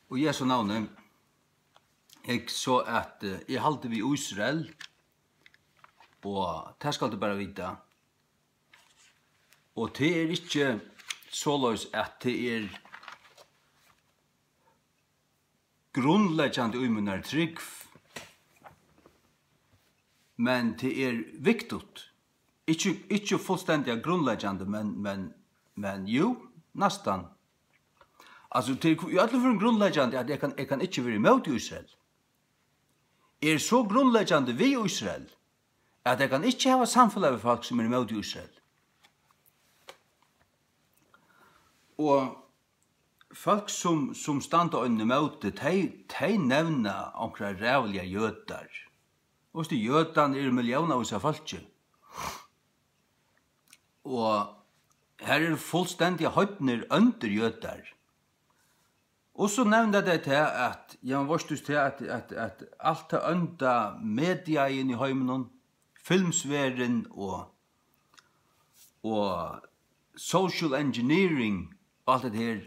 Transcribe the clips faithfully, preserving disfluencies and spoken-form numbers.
Og í Jesu navni, eg so at, eh, eg haldi við Ísrael, og tað skal tú bara vita. Og tað er ikki soleiðis, at tað er grundleggjandi í mínari trúgv, men tað er vigtigt. Ikki, ikki fullstendiga grundleggjandi, men, men, men jú, næstan. Altso, tað er í øllum førum grundleggjandi, at eg kann, eg kann ikki vera ímóti Ísrael. Eg eri so grundleggjandi við Ísrael, at eg kann ikki hava samfelag við fólk, sum eru ímóti Ísrael. Og fólk, sum, sum standa einum ímóti, tey, tey nevna onkrar ræðuligar jødar. Og veitst tú, jødarnir eru milliónavís av fólki. Og her eru fullstendiga heidnir, óndir jødar. Og so nevna tey tað, at, ja, men veitst tú tað, at, at, at alt tað ónda mediaið í heiminum, filmsverðin og, og social engineering og alt tað her,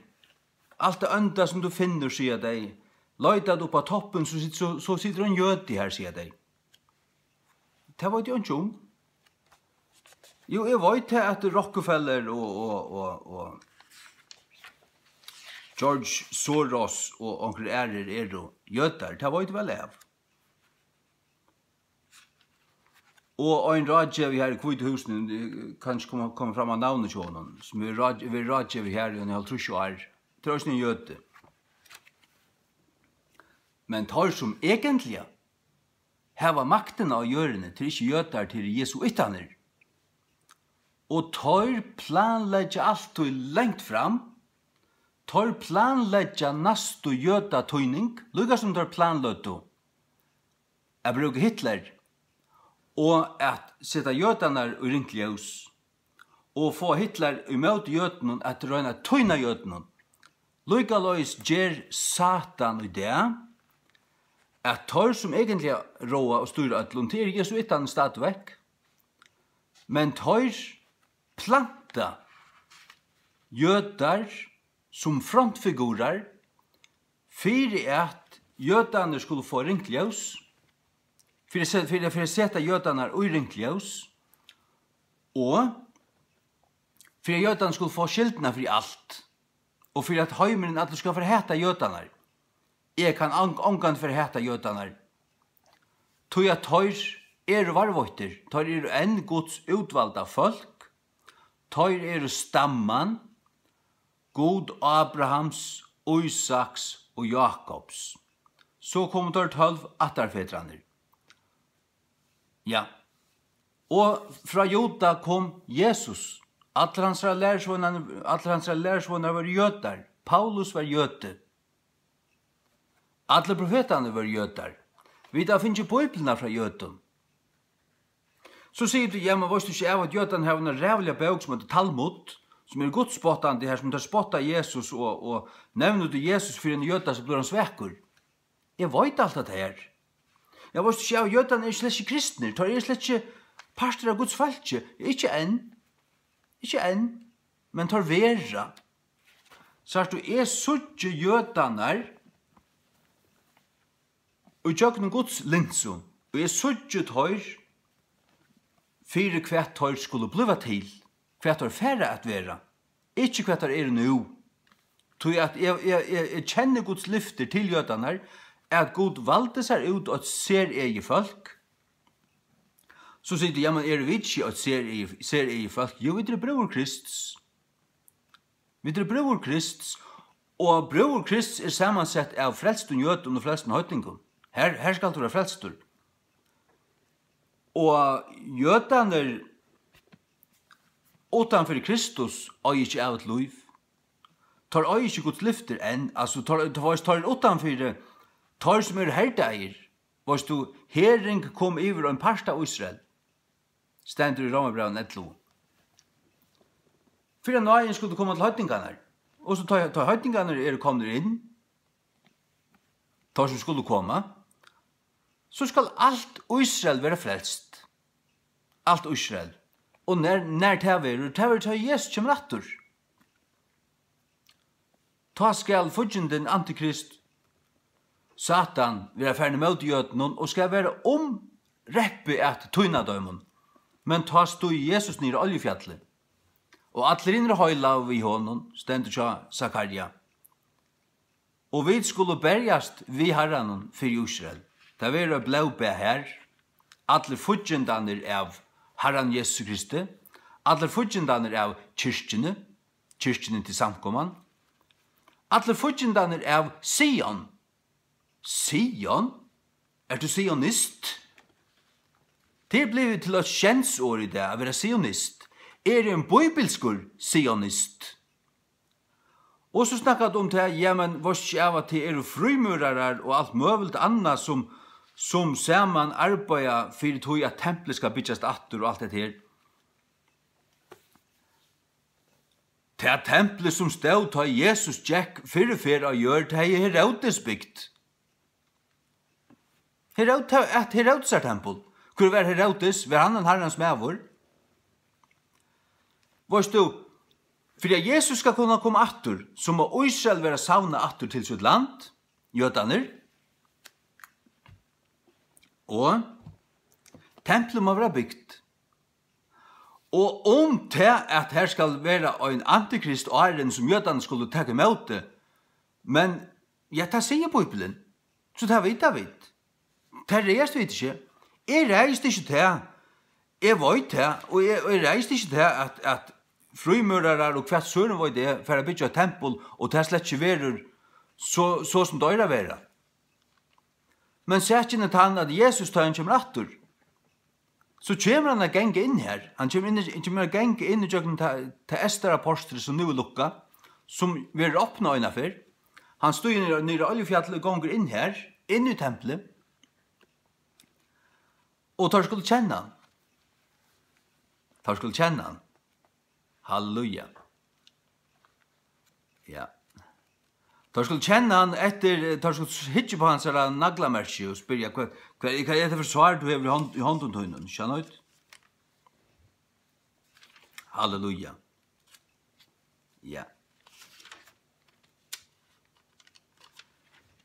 alt tað ónda, sum tú finnur, siga tey, leita tú upp á toppin, so sit-, so, so situr ein jødi har, siga tey. Tað veit eg einki um. Jú, eg veit tað, at Rockefeller og, og, og, og George Soros og onkrir aðrir eru jødar. Tað veit eg væl av. Og ein ráðgevi her í Hvítu Húsini, eh, kann ikki koma, koma fram á navnið hjá honum, sum er ráð-, verið ráðgevi her í eini hálvtrýss ár. Tað er eisini ein jødi. Men teir, sum eigentliga hava maktina á jørðini, tað eru ikki jødar, tað eru jesuitarnir. Og teir planleggja altíð langt fram. Teir planleggja næstu jødatýning, líka sum teir planløgdu at brúka Hitler og at seta jødarnar í ringt ljós og fáa Hitler ímóti jødunum at royna at týna jødunum. Líkaleiðis ger Satan í dag, at teir, sum eigentliga ráða og stýra øllum, tað eru jesuitarnir stadigvæk, men teir planta jødar sum frontfigurar fyri at jødarnir skulu fáa ringt ljós, fyri at se-, fyri, fyri at seta jødarnar í ringt ljós, og fyri at jødarnir skulu fáa skyldina fyri alt, og fyri at heimurin allur skal fara at hata jødarnar. Eg kann ong-, ongan fara at hata jødarnar, tí at teir eru varðveittir, teir eru enn Guds útvalda fólk, teir eru stamman, Gud Abrahams, Ísaks og Jákups. So komu teir tólv ættarfedrarnir. Ja. Og frá Juda kom Jesus. Allir hansara lærisveinar, allir hansara lærisveinar vóru jødar. Paulus var jødi. Allir profetarnir vóru jødar. Vit hava fingið Bíbliuna frá jødum. So sigur tú, ja, men veitst tú ikki av, at jødarnir hava eina ræðuliga bók, sum eitur Talmud, sum er gudspottandi, har sum teir spotta Jesus og, og nevna út í Jesus fyri ein jøda, so blívur hann svakur. Eg veit alt hetta her. Ja, veitst tú ikki av, jødarnir eru slett ikki kristnir, teir eru slett ikki partur av Guds fólki, ikki enn. Ikki enn, men teir verða. Sært tú, eg síggi jødarnar í gjøgnum Guds linsu, og eg síggi teir fyri hvat teir skulu blíva til, hvat teir fara at vera, ikki hvat teir eru nú. Tí at eg, eg, eg, eg kenni Guds lyftir til jødarnar, at Gud valdi sær út eitt sereyðið fólk. So sigur tú, ja, men eru vit ikki eitt sereyðið, sereyðið fólk? Jú, vit eru brúður Krists. Vit eru brúður Krists, og brúður Krists er samansett av frelstum jødum og frelstum heidningum. Her, her skalt tú vera frelstur. Og jødarnir uttan fyri Kristus eiga ikki ævigt lív. Teir eiga ikki Guds lyftir enn, altso, teir, teir, veitst, teir eru uttan fyri, teir sum eru herdaðir, veitst tú, herðing kom yvir ein part av Ísrael, stendur í Rómarbrævinum ellivu. Fyri at náðin skuldi koma til heidningarnar, og so tá, tá heidningarnir eru komnir inn, teir sum skulu koma, so skal alt Ísrael vera frelst. Alt Ísrael. Og nær, nær tað verður, tað verður, tá Jesus kemur aftur. Tá skal fíggindin, Antikrist, Satan vera farin ímóti jødunum og skal vera um reppið at týna teimum. Men tá stígur Jesus niður á Oljufjallið, og allir hinir heilagu við honum, stendur hjá Sakarja. Og vit skulu berjast við Harranum fyri Ísrael. Tað verður eitt blóðbað har. Allir fíggindarnir av Harranum Jesusi Kristi, allir fíggindarnir av kirkjuni, kirkjuni til samkoman, allir fíggindarnir av Sion. Sion? Ert tú sionist? Tað er blivið til eitt skjellsorð í dag at vera sionist. Eg eri ein bíbilskur sionist. Og so snakkar tú um tað, ja, men veitst ikki av, at tað eru frímúrarar og alt møguligt annað, sum, sum saman arbeiða fyri tí, at templið skal byggjast aftur og alt hetta her. Tað templið, sum stóð, tá Jesus gekk fyrru ferð á jørð, tað hevði Herodes bygt. Herod-, at Herodesar tempul. Hvør var Herodes? Var hann ein Harrans maður? Veitst tú, fyri at Jesus skal kunna koma aftur, so má Ísrael vera savnað aftur til sítt land, jødarnir, og templið má vera bygt. Og um tað, at her skal vera ein antikrist áðrenn, sum jødarnir skulu taka ímóti, men, ja, tað sigur Bíblian, so tað vita vit. Tað ræðast vit ikki. Eg ræðist ikki tað. Eg veit tað, og eg, og eg ræðist ikki tað, at, at frímúrarar og hvat søren veit eg, fara at byggja eitt tempul, og tað slett ikki verður so, so sum tað eigur at vera. Men sakin er tann, at Jesus, tá hann kemur aftur, so kemur hann at ganga inn her. Hann kemur inn, kemur at ganga inn ígjøgnum ta, ta eystra portrið, sum nú er lukkað, sum verður opnað eina ferð. Hann stígur niður, niður á Oljufjallið og gongur inn her, inn í templið. Og teir skulu kenna hann. Teir skulu kenna hann. Halleluja. Ja. Teir skulu kenna hann eftir, teir skulu hyggja upp á hansara naglamerki og spyrja, "Hvat, hvat, hvat er hetta fyri sár, tú hevur í hond-, í hondum tínum?" Skjønner du? Halleluja. Ja.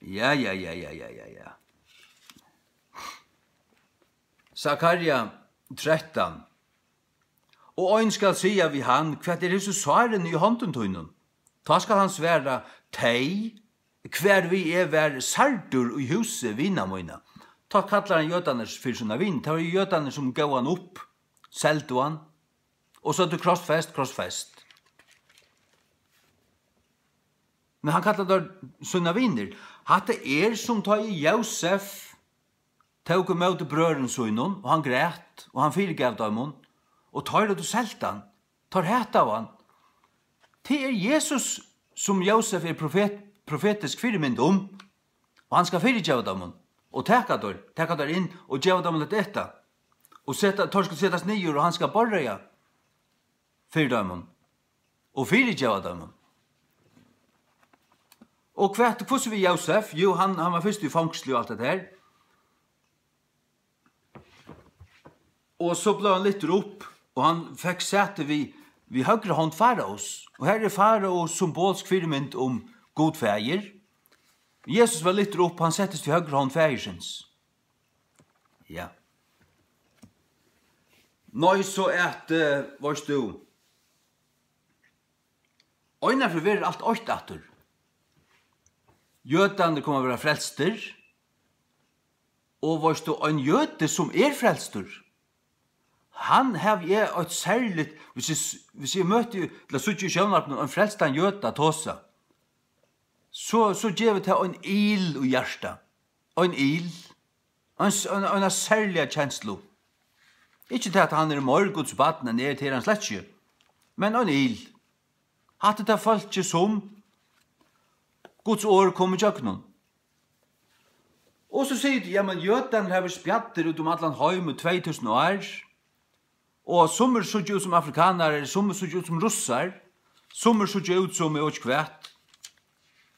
Ja, ja, ja, ja, ja, ja, ja. Sakarja trettan. Og ein skal siga við hann, "Hvat er hesi sárini í hondum tínum?" Tá skal hann svara, "Tey, hvar við eg var særdur í húsi vina mína." Tá kallar hann jødarnar fyri sínar vinir. Tað var jødarnir, sum góvu hann upp, seldu hann, og søgdu, "Krossfest, krossfest." Men hann kallar teir sínar vinir. Hatta er sum tá ið Jósef tók ímóti brøðrum sínum, og hann græt, og hann fyrigav teimum, og teir høvdu selt hann, teir hataðu hann. Tað er Jesus, sum Jósef er profet-, profetisk fyrimynd um, og hann skal fyrigeva teimum, og taka teir, taka teir inn og geva teimum at eta, og seta, teir skulu setast niður, og hann skal borðreiða fyri teimum og fyrigeva teimum. Og hvat, hvussu við Jósef? Jú, hann, hann var fyrst í fongsli og alt det her. Og so bleiv hann lyftur upp, og hann fekk sæti við, við høgru hond Faraos. Og her er Farao symbolsk fyrimynd um Gud Faðir. Jesus var lyftur upp, hann settist við høgru hond Faðirsins. Ja. Nei, so at, eh, veitst tú, einaferð verður alt eitt aftur. Jødarnir koma at vera frelstir, og veitst tú, ein jødi sum er frelstur, hann havi eg eitt serligt, hvis eg s-, hvis eg møti, ella síggi í sjónvarpinum ein frelstan jøda tosa, so, so gevur tað ein il í hjarta. Ein il. Ein s-, ein, eina serliga kenslu. Ikki tað, at hann er meir Guds barn enn eg, tað er hann slett ikki. Men ein il. Hatta er tað fólkið, sum Guds orð kom ígjøgnum. Og so sigur tú, "Ja, men jødarnir hava verið spjaddir út um allan heim í tvey túsund ár, og summir síggja út sum afrikanarar, summir síggja út sum russar, summir síggja út sum, eg veit ikki hvat,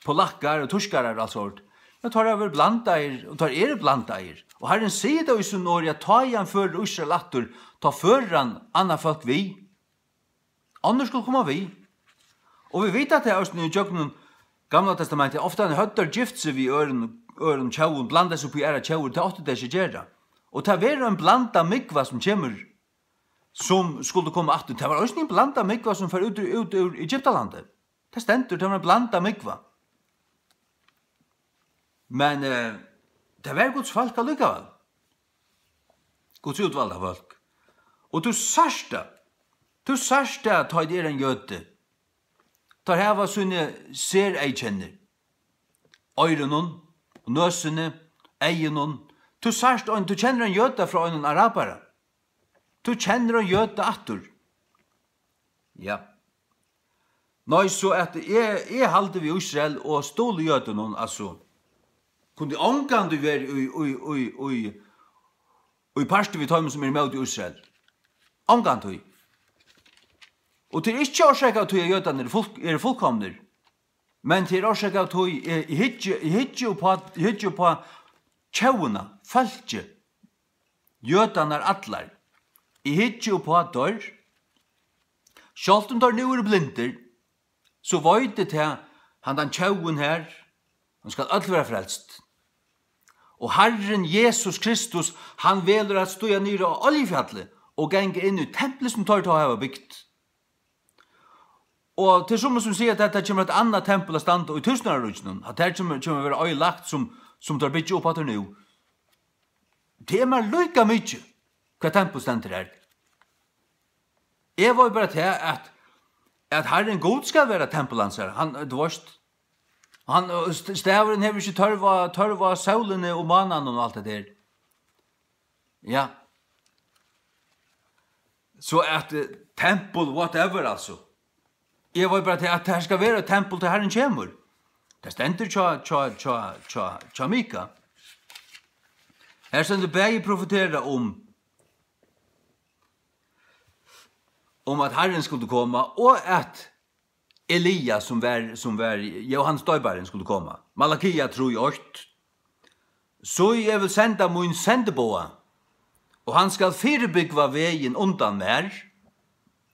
polakkar og týskarar og alt sort." Men teir hava verið blandaðir, og teir eru blandaðir. Og Harrin sigur tað í sínum orði, at tá ið hann førir Ísrael aftur, tá førir hann annað fólk við. Onnur skulu koma við. Og vit vita, at tað eisini í gjøgnum Gamla Testamentið, ofta høvdu teir gift seg við øðrum, øðrum tjóðum, blanda seg upp í aðrar tjóðir, tað áttu tey ikki at gera. Og tað verður ein blandað múgva sum kemur, sum skuldi koma aftur. Tað var eisini ein blandað múgva sum fór út úr, út úr Egyptalandi. Tað stendur, tað var ein blandað múgva. Men, eh, tað var Guds fólk allíkavæl. Guds útvalda fólk. Og tú sært tað. Tú sært tað, tá ið er ein jødi. Teir hava síni sereyðkenni. Oyrunum, nøsini, eygunum. Tú sært ein, tú kennir ein jøda frá einum arabara. Tú kennir ein jøda aftur. Ja. Nei, so at eg, eg haldi við Ísrael og stuðli jødunum, altso. Kundi ongantíð verið í, í, í, í, í parti við teimum, sum eru ímóti Ísrael. Ongantíð. Og tað er ikki orsakað av tí, at jødarnir eru full-, eru fullkomnir. Men tað er orsakað av tí, eg, eg hyggi, eg hyggi upp á, eg hyggi upp á tjóðina, fólkið, jødarnar allar. Eg hyggi upp á teir. Sjálvt um teir nú eru blindir, so veit eg tað, handan tjóðin her, hon skal øll vera frelst. Og Harrin Jesus Kristus, hann velur at stíga niður á Oljufjallið og ganga inn í templið, sum teir tá hava bygt. Og tað eru summi, sum siga, at tað kemur eitt annað tempul at standa í túsundáraríkinum, at tað kemur, kemur at vera oyðilagt sum, sum teir byggja upp aftur nú. Tað er mær líka mikið, hvat tempul stendur har. Eg veit bara tað, at, at Harrin Gud skal vera tempul hansara. Hann, tú veitst, hann, st-, staðurin hevur ikki tørv á, tørv á sólini og mánanum og alt tað har. Ja. So at, eh, tempul, whatever, altso. Eg veit bara til, at tað skal vera eitt tempul, til Harrin kemur. Tað stendur hjá, hjá, hjá, hjá, hjá Mika. Her stendur bæði profetera um, um at Harrin skuldi koma, og at Elia, sum var, sum var Jóhannes Doyparin, skuldi koma. Malakia trý eitt. So eg vil senda mín sendiboða, og hann skal fyribúgva vegin undan mær,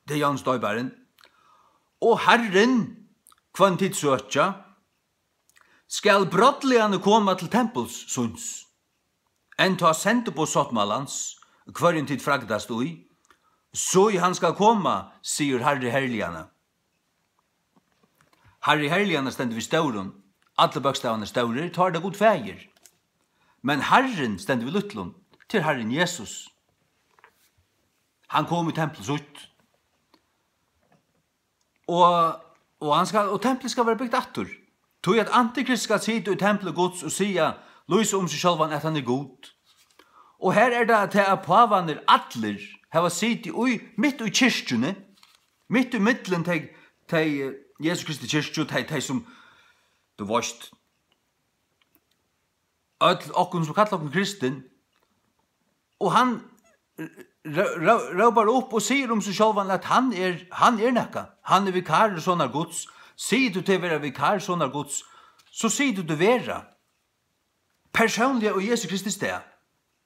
tað er Jóhannes Doyparin, og Harrin, hvønn tit søkja, skal brádliga koma til tempuls síns, enntá sendiboðssáttmálans, hvørjum tit frægdast í, so ið hann skal koma, sigur Harri herliganna. Harri herliganna stendur við stórum, allir bókstavarnir stórir, tá er tað Gud Faðir. Men Harrin stendur við lítlum, tað er Harrin Jesus. Hann kom í templið sítt. Og, og hann skal, og templið skal vera bygt aftur. Tí at Antikrist skal sita í templi Guds og siga, lýsa um seg sjálvan, at hann er Gud. Og her er tað, tað at pávarnir allir hava sitið í, mitt í kirkjuni, mitt í millum tey, tey, eh, Jesu Kristi kirkju, tey, tey sum, tú veitst, øll okkum sum kalla okkum kristin, og hann r-, r-, rópar upp og sigur um seg sjálvan, at hann er, hann er nakað. Hann er vikarur sonar Guds. Sigur tú teg vera vikarur sonar Guds, so sigur tú teg vera persónliga í Jesu Kristi stað.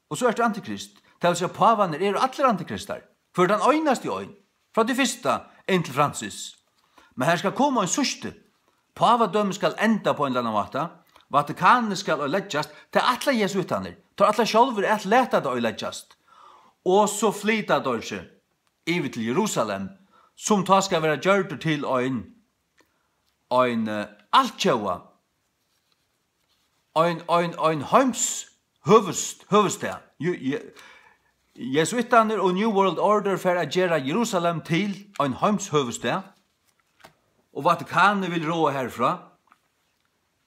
Og so ert tú antikrist. Tað vil siga, pávarnir eru allir antikristar. Hvør tann einasti ein. Frá tí fyrsta inn til Francis. Men her skal koma ein síðsti. Pávadømi skal enda á ein ella annan máta. Vatikanið skal oyðileggjast. Tað ætla jesuitarnir. Teir ætla sjálvir at lata tað oyðileggjast. Og so flyta teir seg yvir til Jerusalem, sum tá skal vera gjørdur til ein, ein, eh, altjóða, ein, ein, ein heims høvuðst-, høvuðsstað. Ju-, je-, jesuitarnir og New World Order fara at gera Jerusalem til ein heims høvuðsstað, og Vatikanið vil ráða herfrá.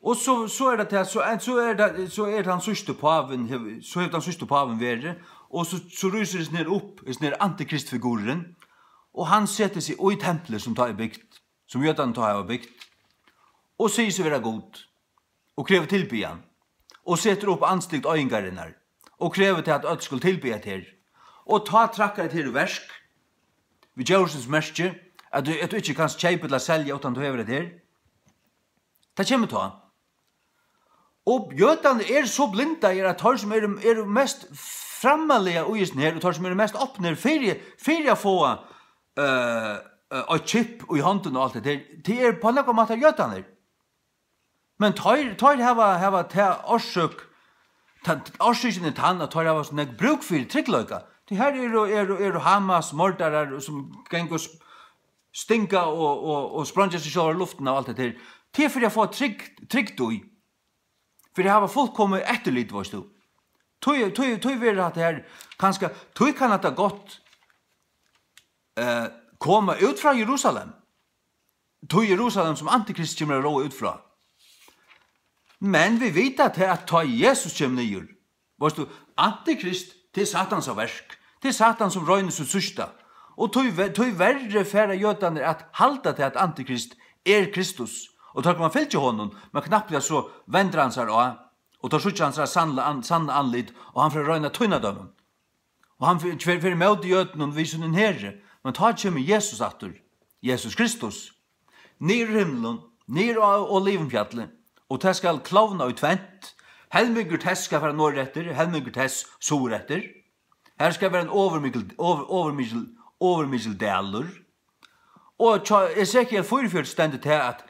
Og so, so er tað tað, so, so er tað, so er tann síðsti pávin, hev-, so hevur tann síðsti pávin verið, og so, so rísur hesin her upp, hesin her antikristfigururin, og hann setir seg í templið, sum tá er bygt, sum jødarnir tá hava bygt, og sigur seg vera Gud, og krevur tilbiðan, og setur upp andstygd oyðingarinnar, og krevur tað, at øll skulu tilbiðja tær. Og tá traðkar tað her í verk, við djórsins merki, at tú, at tú ikki kanst keypa ella selja, uttan tú hevur hetta her. Tað kemur tá. Og jødarnir eru so blindaðir, at teir sum eru, eru mest frammarliga í hesum her, og teir sum eru mest opnir fyri, fyri at fáa, eh, eh, eitt chip í hondina og alt tað her, tað er á nakran máta jødarnir. Men teir, teir hava, hava ta orsøk, ta, orsøkin er tann, at teir hava so nógv brúk fyri tryggleika. Tí her eru, eru, eru Hamas mordarar, sum ganga og sp-, stinga og, og, og spreingja seg sjálvar í luftina og alt hetta her. Tað er fyri at fáa trygd, trygd í. Fyri at hava fullkomið eftirlit, veitst tú. Tí, tí, tí verður hatta her, kanska, tí kann hatta gott, eh, koma út frá Jerusalem. Tí Jerusalem, sum Antikrist kemur at ráða út frá. Men vit vita tað, at tá Jesus kemur niður, veitst tú, Antikrist, tað er Satans verk. Tað er Satan, sum roynir sítt síðsta. Og tí ve-, tíverri fara jødarnir at halda tað, at Antikrist er Kristus. Og teir koma at fylgja honum, men knappliga so vendir hann sær á, og teir síggja hansara sannla-, an-, sanna andlit, og hann fer at royna at týna teimum. Og hann fer, fer, fer ímóti jødunum við sínum heri, men tá kemur Jesus aftur, Jesus Kristus, niður úr himlum, niður á Olivumfjallið, og tað skal klovna í tvent. Helmingur tess skal fara norðureftir, helmingur tess suðureftir. Har skal vera ein ovurmikil, over-, ovurmikil, ovurmikil dalur. Og hjá Esekiel fýraogfjøruti stendur tað, at,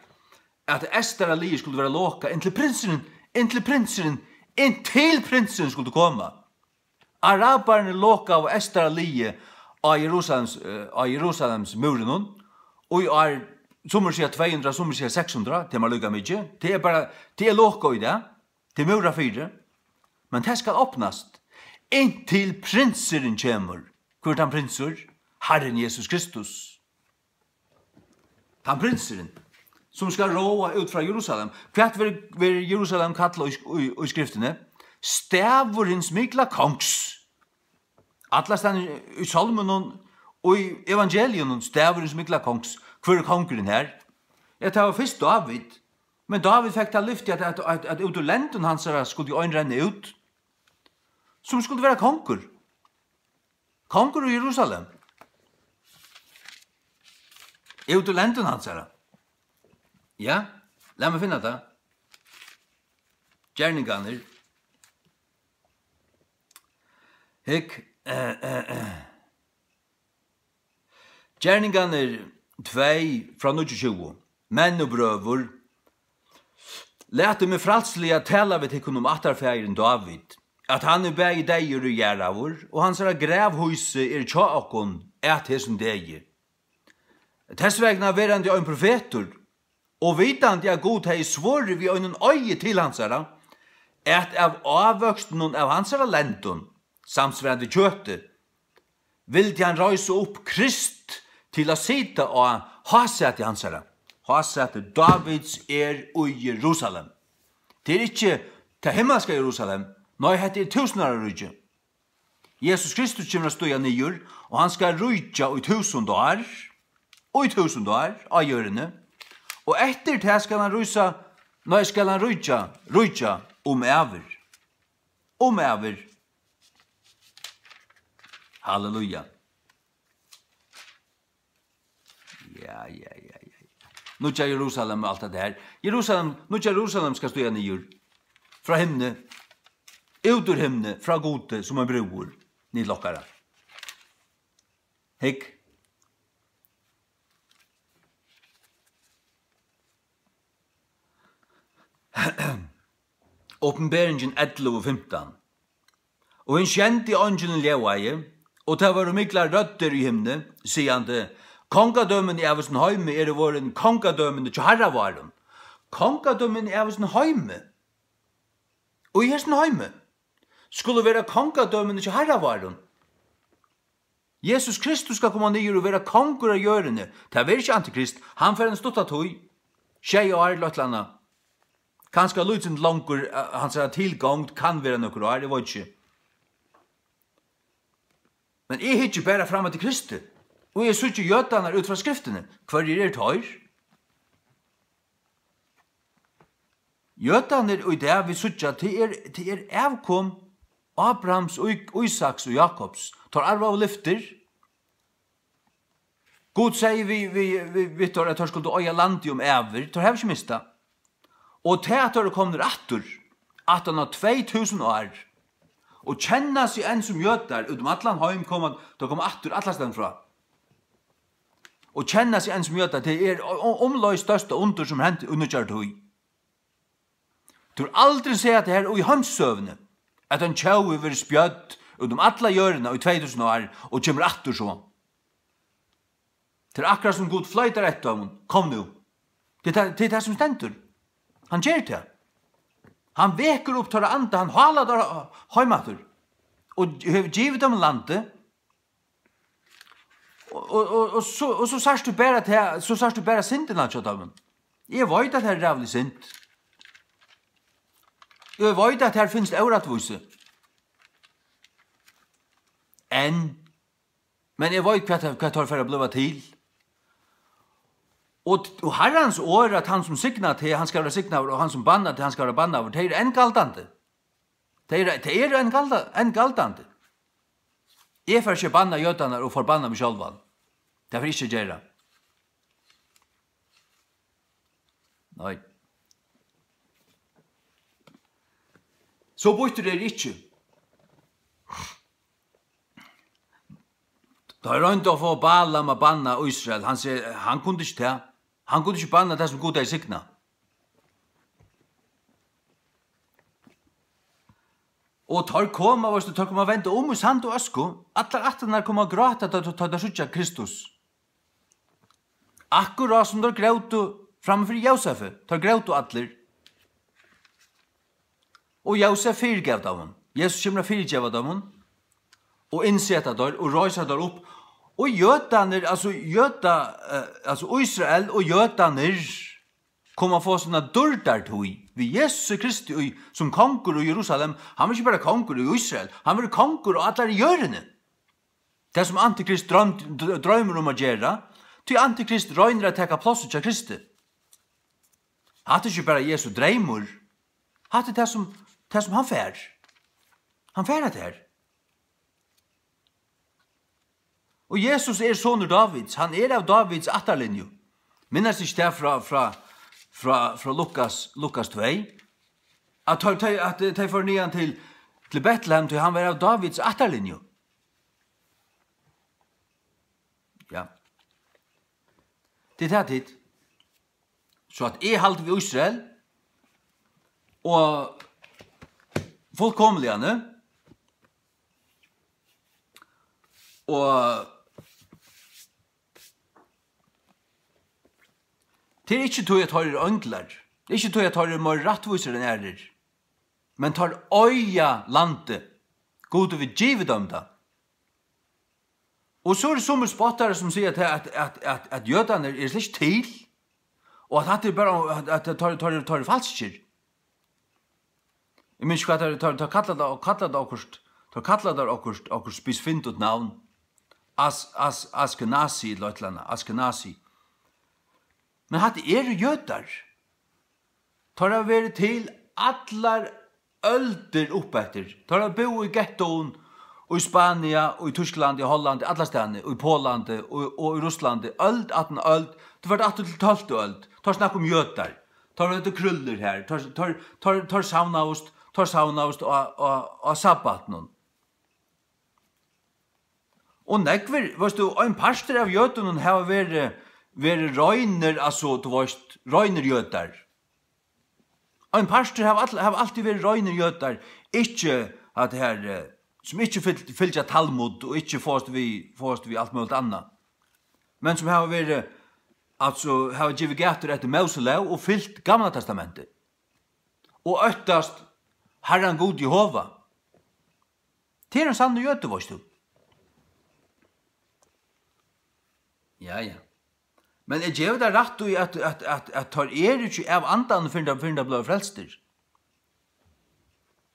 at eystara liðið skuldi vera lokað, inntil prinsurin, inntil prinsurin, inntil prinsurin skuldi koma. Arabarnir lokaðu eystara liðið á Jerusalems, eh, á Jerusalems múrinum, og í ár, summir siga tvey hundrað, summir siga seks hundrað, tað er mær líka mikið. Tað er bara, tað er lokað í dag. Tað er múrað fyri. Men tað skal opnast, inntil prinsurin kemur. Hvør er tann prinsur? Harrin Jesus Kristus. Tann prinsurin, sum skal ráða út frá Jerusalem. Hvat verður, verður Jerusalem kallað í, í, í skriftini? Stavur hins mikla kongs. Allastaðni í sálmunum og í evangeliunum, stavur hins mikla kongs. Hvør er kongurin her? Ja, tað var fyrst Dávid. Men Dávid fekk tað lyfti, at, at, at, at út úr lendum hansara skuldi ein renna út, sum skuldi vera kongur. Kongur í Jerusalem. Út úr lendum hansara. Ja, lat meg finna tað. Gerningarnir. Hygg, eh, eh, eh. Gerningarnir tvey frá níggjuogtjúgu. Menn og brøður, latið meg frælsliga tala við tykkum um ættarfaðirin Dávid, at hann er bæði deyður og jarðaður, og hansara gravhýsi er hjá okkum at hesum degi. Tess vegna, verandi ein profetur, og vitandi, at Gud hevði svorið við einum eiði til hansara, at av ávøkstinum av hansara lendum, samsvarandi kjøti, vildi hann reisa upp Krist til at sita á hásæti hansara. Hásæti Dávids er í Jerusalem. Tað er ikki tað himmalska Jerusalem. Nei, hetta er túsundáraríkið. Jesus Kristus kemur at stíga niður, og hann skal ríkja í túsund ár, í túsund ár á jørðini, og eftir tað skal hann rísa, nei, skal hann ríkja, ríkja um ævir. Um ævir. Halleluja. Ja, ja, ja, ja, ja. Nýggja Jerusalem og alt det her. Jerusalem, nýggja Jerusalem skal stíga niður frá himni, út úr himni, frá Gudi, sum ein brúður, niður til okkara. Hygg. Opinberingin ellivu fimtan. Og hin sjendi eingilin ljóðaði, og tað vóru miklar røddir í himni, sigandi: Kongadømini av hesum heimi eru vorðin kongadømini hjá Harravárum. Kongadømini av hesum heimi. Og í hesum heimi skulu vera kongadømini hjá Harravárum. Jesus Kristus skal koma niður og vera kongur á jørðini. Tað verður ikki antikrist. Hann fer ein stutta tíð. Sjey ár, ella eitt ella annað. Kanska lítið longur, eh, hansara tilgongd kann vera nøkur ár, eg veit ikki. Men eg hyggi bara fram eftir Kristi, og eg síggi jødarnar út frá skriftini. Hvørjir eru teir? Jødarnir í dag, vit síggja, tað er, tað er avkom Abrahams, Í-, Ísaks og Jakobs. Teir arvaðu lyftir. Gud segði við, við, við, við teir, at teir skuldu eiga landið um ævir. Teir hava ikki mist tað. Og tað, at teir eru komnir aftur, aftan á tvey túsund ár, og kenna seg enn sum jødar, út um allan heim koma, teir koma aftur allastaðni frá. Og kenna seg enn sum jødar, tað er u-, u-, umleið størsta undur, sum hendi í nýggjari tíð. Tú hevur aldrin sæð tað her í heimssøguni, at ein tjóð hevur verið spjødd út um alla jørðina í tvey túsund ár og kemur aftur so. Tað er akkurát sum Gud floytar eftir teimum: "Kom nú." Tað er tað, tað er tað sum stendur. Hann ger tað. Hann vekur upp teirra anda, hann hálar teir heim aftur og hevur givið teimum landið. Og, og, og, og so, og so sært tú bara tað, so sært tú bara syndina hjá teimum. Eg veit, at tað er ræðulig synd. Eg veit, at her finst órættvísi. Enn. Men eg veit, hvat, hvat teir fara at blíva til. Og, og Harrans orð, at hann sum signar teg, hann skal vera signaður, og hann sum bannar teg, hann skal vera bannaður, tað er enn galdandi. Tað er, tað er enn galda-, enn galdandi. Eg fari ikki at banna jødarnar og forbanna meg sjálvan. Tað fari eg ikki at gera. Nei. So býttur eri eg ikki. Teir royndu at fáa Balaam at banna Ísrael. Hann segði, hann kundi ikki tað. Hann kundi ikki banna tað, sum Gud hevði signað. Og teir koma, veitst tú, teir koma at venda um í sand og øsku. Allar ættirnar koma at gráta, tá, tá, tá teir síggja Kristus. Akkurát sum teir grótu framman fyri Jósefi, teir grótu allir. Og Jósef fyrigav teimum. Jesus kemur at fyrigeva teimum og innseta teir og reisa teir upp. Og jødarnir, altso jøda, eh, altso Ísrael og jødarnir koma at fáa sína dýrdartíð við Jesusi Kristi í, sum kongur í Jerusalem. Hann verður ikki bara kongur í Ísrael, hann verður kongur á allari jørðini. Tað sum Antikrist droymd-, dr-, droymir um at gera, tí Antikrist roynir at taka plássið hjá Kristi. Hatta er ikki bara Jesu dreymur, hatta er tað sum, tað sum hann fær. Hann fær hetta her. Og Jesus er sonur Dávids, hann er av Dávids ættarlinju. Minnast ikki tað frá, frá, frá, frá Lukas, Lukas tvey, at tey, tey, at tey fóru niðan til, til Betlehem, tí hann var av Dávids ættarlinju. Ja. Tað er tað, tit. So at eg haldi við Ísrael, og fullkomiliga, ne? Og tað er ikki tí, at teir eru einglar. Tað er ikki tí, at teir eru meira rættvísir enn aðrir. Men teir eiga landið. Gud hevur givið teimum tað. Og so eru summi spottarar, sum siga, at, at, at, at, at jødarnir eru slett ikki til, og at hatta er bara, at, at teir, teir, teir eru falskir. Eg minnist ikki, hvat teir, teir, teir kalla tað, kalla tað okkurt, teir kalla tað okkurt, okkurt spesifint navn. As-, as-, Askenazi, ella eitt ella annað, Askenazi. Men hatta eru jødar. Teir hava verið til allar øldir uppeftir. Teir hava búð í gettoum í Spania, í Týsklandi, í Hollandi, allastaðni, í Pólandi og, og í Russlandi. Øld aftan á øld. Tú fert aftur til tólvtu øld. Teir snakka um jødar. Teir høvdu krúlur her. Teir, teir, teir, teir savnaðust, teir savnaðust á, á, á sabbatinum. Og nógvir, veitst tú, ein partur av jødunum hava verið, verið reinir, altso, tú veitst, reinir jødar. Ein partur hava all-, hava altíð verið reinir jødar, ikki at her, eh, sum ikki fylg-, fylgja Talmud og ikki fáast við, fáast við alt møguligt annað. Men sum hava verið, altso, hava givið gætur eftir Móselóg og fylgt Gamla Testamentið. Og óttast Harran Gud Jehova. Tað er ein sannur jødi, veitst tú. Ja, ja. Men eg gevi tær rætt í, at, at, at, at teir eru ikki av andanum, fyrr enn teir, fyrr enn teir blíva frelstir.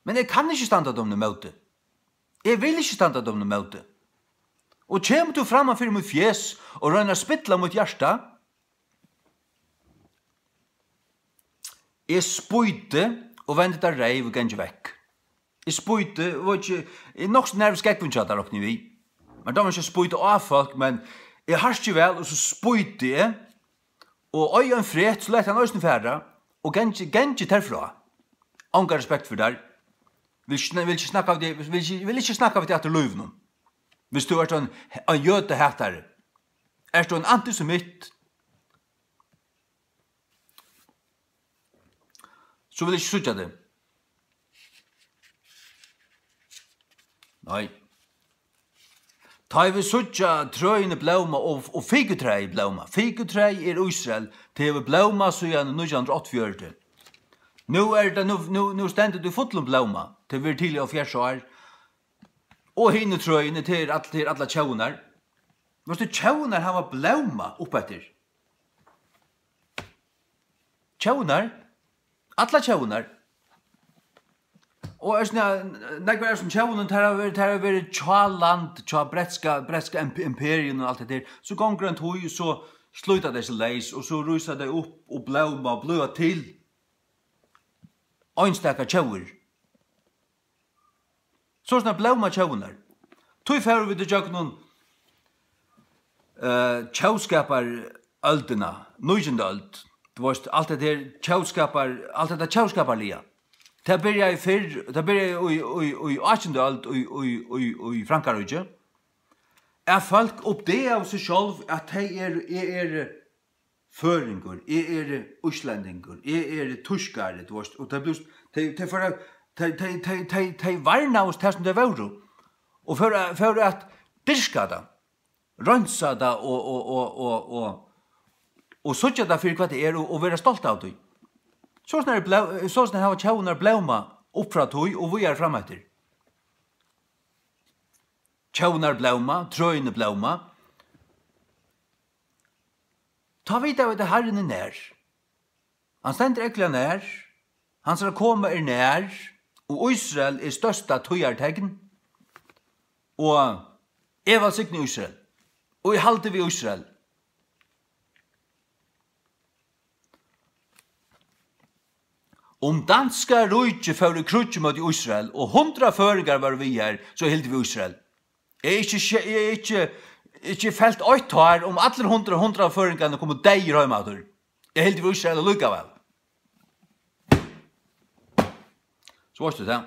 Men eg kann ikki standa teimum ímóti. Eg vil ikki standa teimum ímóti. Og kemur tú framman fyri mítt fjes og roynir at spilla mítt hjarta, eg spýti og vendi tær reyv og gangi vekk. Eg spýti, og veit ikki, eg er nokk so nær við skógvin hjá tær, rokni eg við. Mær dámar ikki at spýta á fólk, men eg harki væl, og so spýti eg, og eigi ein frætt, so lati eg hann eisini fara, og gangi, gangi tær frá. Ongan respekt fyri tær. Vil ikki sna-, vil ikki snakka við teg, vil ikki, vil ikki snakka við teg aftur í lívinum. Viss tú ert ein, ein jødahatari, ert tú ein antisemitt, So vil eg ikki síggja teg. Nei. Tá eg vil síggja trøini blóma og, og fikutræið blóma. Fikutræið er Ísrael. Tað hevur blómað síðan nítjan hundrað og áttaogfjøruti. Nú er tað, nú, nú, nú stendur tað í fullum blóma. Tað verður til í hálvfjerðs ár. Og hini trøini, tað er all-, tað er allar tjóðirnar. Veitst tú, tjóðirnar hava blómað uppeftir. Tjóðirnar. Allar tjóðirnar. Og er sånn, ja, nógvar av hesum tjóðunum, tær hava verið, tær hava verið hjáland, hjá bretska, bretska imp-, imperium og alt det der. So gongur ein tíð, so slíta tey seg leys, og so rísa tey upp og blóma og blíva til einstakar tjóðir. So snar blóma tjóðirnar. Tí fóru vit ígjøgnum, eh, tjóðskaparøldina, nítjandu øld. Tú veitst, alt hetta her tjóðskapar-, alt hetta tjóðskaparliga. Tað byrjaði fyrr, tað byrjaði í, í, í átjandu øld í, í, í, í Frankaríki. At fólk uppdagaðu seg sjálv, at tey eru, eg eri føroyingur, eg eri íslendingur, eg eri týskari, tú veitst, og tey blivu, tey, tey fóru, tey, tey, tey, tey, tey varnaðust tað, sum tey vóru, og fóru, fóru at dyrka tað, reinsa tað og, og, og, og, og, og síggja tað fyri, hvat tað er, og, og vera stolt av tí. Soleiðis er bló-, soleiðis hava tjóðirnar blómað upp frá tí og víðari fram eftir. Tjóðirnar blóma, trøini blóma. Tá vita vit, at Harrin er nær. Hann stendur ógvuliga nær. Hansara koma er nær, og Ísrael er størsta tíðartekn. Og eg vælsigni Ísrael, og eg haldi við Ísrael. Um danska ríkið fór í kríggj móti Ísrael, og hundrað føroyingar vóru við har, so hildu vit Ísrael. Eg eri ikki sje-, eg eri ikki, ikki felt eitt tár, um allir hundrað, hundrað føroyingarnir komu deyðir heim aftur. Eg hildi við Ísrael allíkavæl. So veitst tú tað.